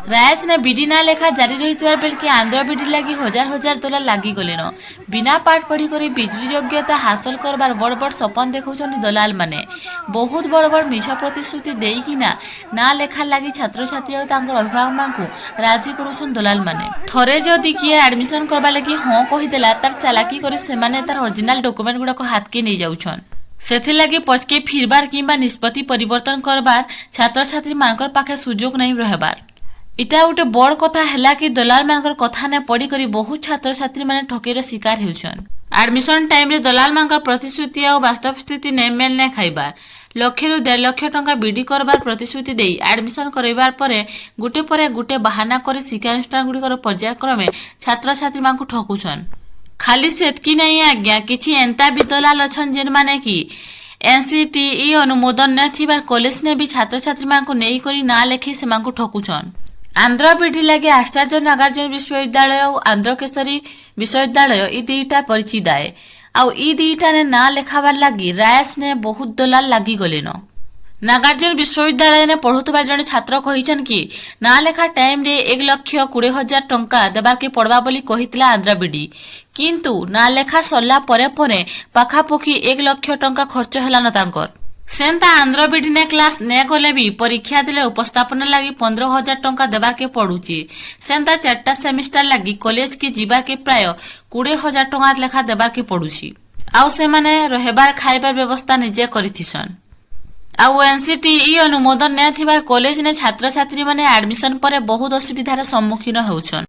ରାୟସନେ BD ନା ଲେଖା ଜାରି ରହିଥିବାର ବେଲକେ ଆନ୍ଧ୍ର ବିଡି ଲାଗି ହଜାର ହଜାର ଦଲାଲ ଲାଗିଗଲେନ। ବିନା ପାଠ ପଢ଼ି କରି ବିଡି ଯୋଗ୍ୟତା ହାସଲ କରବାର ବଡ଼ ବଡ଼ ସପନ ଦେଖାଉଛନ୍ତି ଦଲାଲ ମାନେ। ବହୁତ ବଡ଼ ବଡ଼ ମିଛ ପ୍ରତିଶ୍ରୁତି ଦେଇକିନା ନା ଲେଖା ଲାଗି ଛାତ୍ରଛାତ୍ରୀ ଆଉ ତାଙ୍କର ଅଭିଭାବକମାନଙ୍କୁ ରାଜି କରୁଛନ୍ ଦଲାଲ ମାନେ। ଥରେ ଯଦି କିଏ ଆଡମିସନ କରବା ଲାଗି ହଁ କହିଦେଲା, ତାର ଚାଲାକି କରି ସେମାନେ ତାର ଅରିଜିନାଲ ଡକୁମେଣ୍ଟ ଗୁଡାକ ହାତକେ ନେଇଯାଉଛନ୍। ସେଥିଲାଗି ପଛକେ ଫିରବାର କିମ୍ବା ନିଷ୍ପତ୍ତି ପରିବର୍ତ୍ତନ କରବାର ଛାତ୍ରଛାତ୍ରୀ ମାନଙ୍କର ପାଖେ ସୁଯୋଗ ନାଇଁ ରହିବାର। ଇଟା ଗୋଟେ ବଡ଼ କଥା ହେଲା କି ଦଲାଲ ମାନଙ୍କର କଥା ନେ ପଡ଼ିକରି ବହୁତ ଛାତ୍ରଛାତ୍ରୀ ମାନେ ଠକେଇର ଶିକାର ହେଉଛନ୍। ଆଡମିସନ ଟାଇମରେ ଦଲାଲ ମାନଙ୍କର ପ୍ରତିଶ୍ରୁତି ଆଉ ବାସ୍ତବ ସ୍ଥିତି ନେ ମେଲ ନାଇଁ ଖାଇବାର। ଲକ୍ଷେରୁ 1.5 ଲକ୍ଷ ଟଙ୍କା ବିଡି କରବାର ପ୍ରତିଶ୍ରୁତି ଦେଇ ଆଡମିସନ କରାଇବାର ପରେ ଗୋଟେ ପରେ ଗୋଟେ ବାହାନା କରି ଶିକ୍ଷାନୁଷ୍ଠାନ ଗୁଡ଼ିକର ପର୍ଯ୍ୟାୟକ୍ରମେ ଛାତ୍ରଛାତ୍ରୀମାନଙ୍କୁ ଠକୁଛନ୍। ଖାଲି ସେତ୍କି ନାଇଁ ଆଜ୍ଞା, କିଛି ଏନ୍ତା ବି ଦଲାଲ ଅଛନ୍, ଯେନ୍ମାନେ କି ଏନସିଟିଇ ଅନୁମୋଦନ ନ ଥିବାର କଲେଜ ନେ ବି ଛାତ୍ରଛାତ୍ରୀମାନଙ୍କୁ ନେଇକରି ନାଁ ଲେଖି ସେମାନଙ୍କୁ ଠକୁଛନ୍। ଆନ୍ଧ୍ର ବିଡି ଲାଗି ଆଚାର୍ଯ୍ୟ ନାଗାର୍ଜୁନ ବିଶ୍ୱବିଦ୍ୟାଳୟ ଆଉ ଆନ୍ଧ୍ର କେଶରୀ ବିଶ୍ୱବିଦ୍ୟାଳୟ ଇ ଦୁଇଟା ପରିଚିତ ଆଏ। ଆଉ ଇ ଦୁଇଟାନେ ନାଁ ଲେଖାବାର ଲାଗି ରାୟସନେ ବହୁତ ଦଲାଲ ଲାଗିଗଲେନ। ନାଗାର୍ଜୁନ ବିଶ୍ୱବିଦ୍ୟାଳୟରେ ପଢୁଥିବା ଜଣେ ଛାତ୍ର କହିଛନ୍ କି ନାଁ ଲେଖା ଟାଇମରେ 1,20,000 ଟଙ୍କା ଦେବାର୍କେ ପଡ଼ବା ବୋଲି କହିଥିଲା ଆନ୍ଧ୍ର ବିଡି। କିନ୍ତୁ ନାଁ ଲେଖା ସରିଲା ପରେ ପରେ ପାଖାପାଖି 1 ଲକ୍ଷ ଟଙ୍କା ଖର୍ଚ୍ଚ ହେଲାନ ତାଙ୍କର। ସେନ୍ତା ଆନ୍ଧ୍ର ବିଡି ନେ କ୍ଲାସ ନେ ଗଲେ ବି ପରୀକ୍ଷା ଦେଲେ ଉପସ୍ଥାପନା ଲାଗି 15,000 ଟଙ୍କା ଦେବାର୍କେ ପଡୁଛି। ସେନ୍ତା ଚାରିଟା ସେମିଷ୍ଟାର ଲାଗି କଲେଜ କେ ଯିବାର୍କେ ପ୍ରାୟ 20,000 ଟଙ୍କା ଲେଖା ଦେବାର୍କେ ପଡୁଛି। ଆଉ ସେମାନେ ରହିବାର ଖାଇବାର ବ୍ୟବସ୍ଥା ନିଜେ କରିଥିସନ୍। ଆଉ ଏନସିଟିଇ ଅନୁମୋଦନ ନ ଥିବାର କଲେଜ ନେ ଛାତ୍ରଛାତ୍ରୀ ମାନେ ଆଡମିସନ ପରେ ବହୁତ ଅସୁବିଧାର ସମ୍ମୁଖୀନ ହେଉଛନ୍।